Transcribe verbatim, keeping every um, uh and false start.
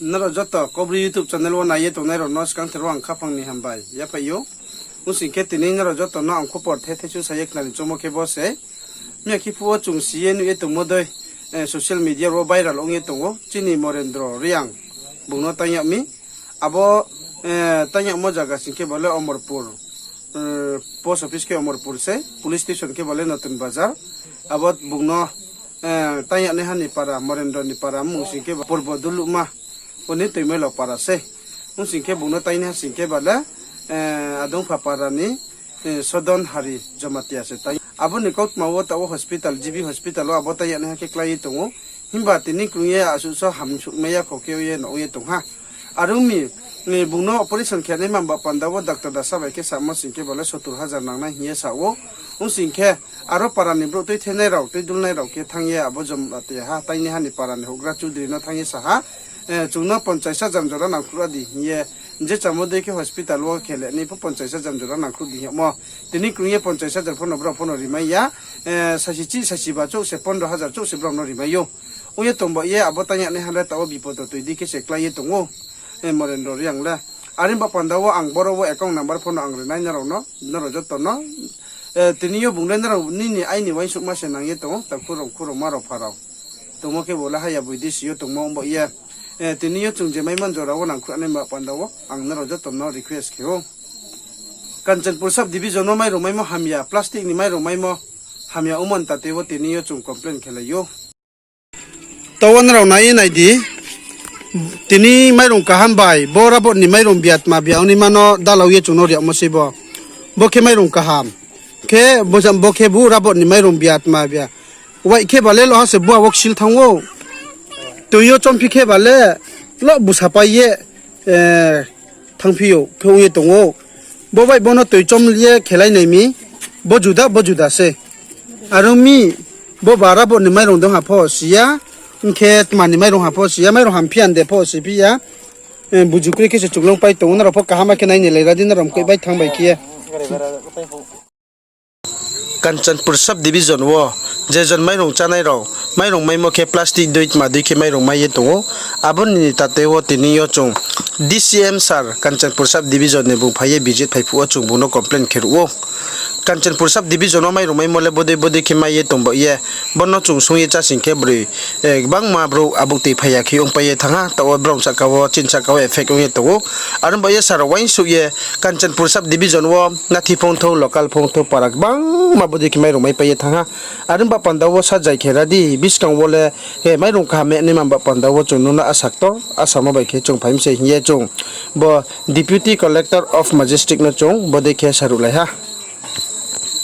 Nrao joto Kaubru YouTube channel wo nai ye tongnai rao no skangther wo ang khaphang ni hambai yaphaih ou. Ong sing khe tini nrao joto no ang khupor the the chung sa ye khna ni choungmo khe bo se. Miya khe phuh wo chung si ye nuh ye tongmo dei, social media wo viral ong ye tong ou chini Morendro Reang, bung no taing yag mi. Abo taing yagmo zaga sing khe bo le Omorpur, post office khe Omorpur se, police station khe bo le Notun Bazar. Abo bung no taing yagnaiha ni para, Morendro ni para mmung sing khe bo Purbo Duluhma, oni Toimailo para se. Ong sing khe bung no taingnaiha sing khe bo le Adongpha para ni Sodon Hari Jamatia se taing. Abo ni kautma wo taoh wo hospital, G B hospital wo abo taing yagnaiha khe klái ye tong ou. Himba tini krung ye asuh so hamsuhmai ya kho khe ye no ong ye tong ha. Are ong mi, bung no operation khe naima ba panda wo doctor dasa bai khe samo sing khe bo le sotur hajar nangnai hing ye sa ou. Ong sing khe aro para ni brouh tuithenai rao, tuidulnai rao khe thanng ye abo Jamatia ha taingnaiha ni para ni houhgra chudri no thanng ye sa ha, chung no ponchais hajar jora nangkhruh di hing ye, je chamo dei khe hospital wo khe le nai pho ponchais hajar jora nangkhruh di hing yagmo. Tini krung ye ponchais hajar pho no brao pho no rimai ya, saisi chih saisi ba chouh se pondro hajar chouh se brao no rimai ou. Ong ye tong ba ye abo taing yagnaiha le taoh wo bipod wo toi di khe se klái ye tong ou, Morendro Reang le. Are ba panda wo ang boro wo account number pho no ang rinai nrao no, nrao joto no. Tini yo bung le nrao nini aini uaingsouhma se nang ye tong ou, takhu rao, khu rao, ma rao, pha rao. Tongmo khe bo le haya boidesi yo tongmo ong ba ye. Tini yo chung je maimo jora wo nangkhruh nai ba panda wo ang nrao joto no request khe ou. Kanchanpur sub division wo mairung maimo hamya, plastic ni mairung maimo hamya ongmo ni tate wo tini yo chung complain khelai ou. Taoh wo nrao nai ye nai di, tini mairung kaham bai bo rabot ni mairung bia tma bia ongnaima no dalau ye chung no riagmo sei bo. Bo khe mairung kaham. Khe bo khe bu rabot ni mairung bia tma bia. Wai khe ba le loha se bua wo ksil thanng ou. Toi yo chomphi khe ba le lo busapai ye thanngphi ou khe ong ye tong ou. Bo bai bo no toi chom ye khelai nai mi, bo juda, bo juda se. Are ong mi, bo ba rabot ni mairung dong ha pho si ya, ong khe tma ni mairung ha pho si ya, mairung hamphi ya de pho siphi ya. Buju kroi khe se chunglung pai tong ou, nrao pho kaham khe nai ni lai ra di, nrao mkoih bai thanng bai khe ye. Kanchanpur sub division wo je jon mairung chánai rao, mairung maimo khe plastic dei tma dei khe mairung mai ye tong ou. Abo ni tate wo tini yo chung D C M sir Kanchanpur sub division ni bung phai ye visit phai phuh wo chung bung no complain khe ruh ou. Kanchanpur sub division wo mairung maimo le bodei bodei khe mai ye tong ba ye, bo no chung sung ye chá sing khe broi, gbangma brouh abouh toi phai ya khe ongpai ye thanng ha, taoh wo brao sahka wo, chini sahka wo effect ong ye tong ou. Are ong ba ye sir rao uaingsouh ye Kanchanpur sub division wo nathi phongthou, local phongthou, para gbangma bodei khe mairung maipai ye thanng ha. Are ong ba panda wo sajai khe ra di, buskang wo le mairung kaham mai naima ba panda wo chung nung no asa ktor, asamo bai khe chung phai mi se hing ye chung bo Deputy Collector of Majestic no chung bodei khe saruhlai ha.